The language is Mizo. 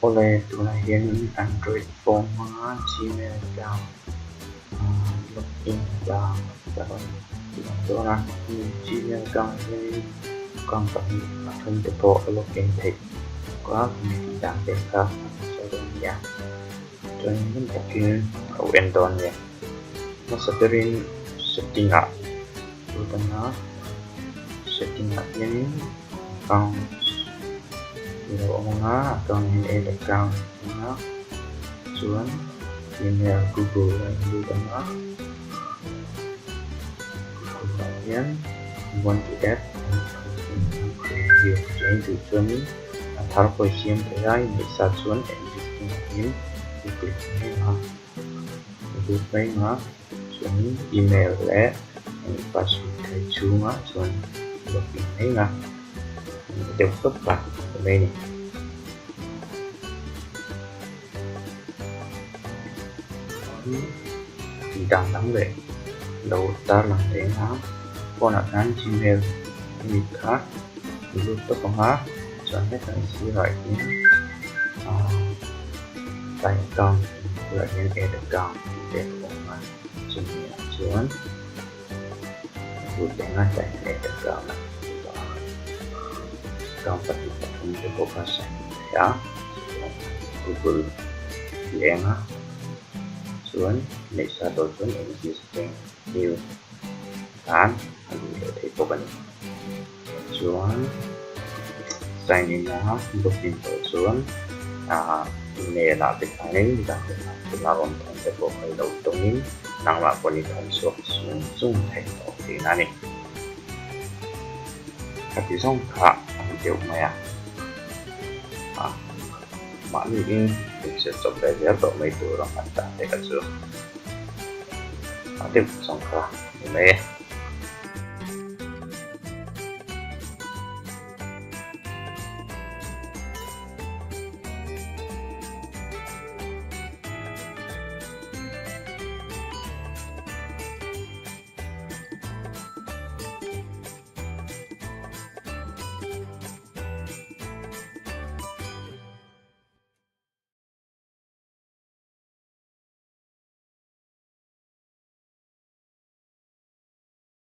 Awle tunah hianin android phone hmanga gmail account login dan ka rawn ti ang dawn a, gmail account hianin account pahnih pathum te pawh a login theih bawk a, hemi tih dan te kha a rawn sawi dawn a ni a, chuan ngun takin ka u en dawn a ni. Hmasa berin setting ah lut anga setting ah hianin account i lo awm anga account ah hian add account a awm a chuan email google ah in lut anga google ah hian want to add chuan duh chuanin a thar pawh i siam thei a i neih sa chuan existing ah hian i click mai ang a lut mai ang a. Chuanin email leh password thai chhunga chuan login mai nga deuh tawp a ni mai a ni. Tih dan dang leh lo tarlang leh anga phone ah khan gmail a kha lut tawp ang a chuan hetah sirah hian my account tih bulah hian add account tih te a awm a chumi ah chuan lut leh ngai tah hian add account a lut a account pahnih pathum te pawh kha sign in thei a chuan google tih eng a chuan neih sa tawh chuan existing new tan a luh leh theih bawk a ni. Chuan sign in a login tawh chuan ah email ah te khanin dang thil a rawn thawn te pawh kha i lo tawngin nangmah pawhin i thawn chhuak zung zung thei tawh thin a ni. Khati zawng kha a ni deuh mai a, ah mahni in inzir chawp ve zel tawh mai tur ang an tah te kha chu a deuh zawng kha a ni mai e.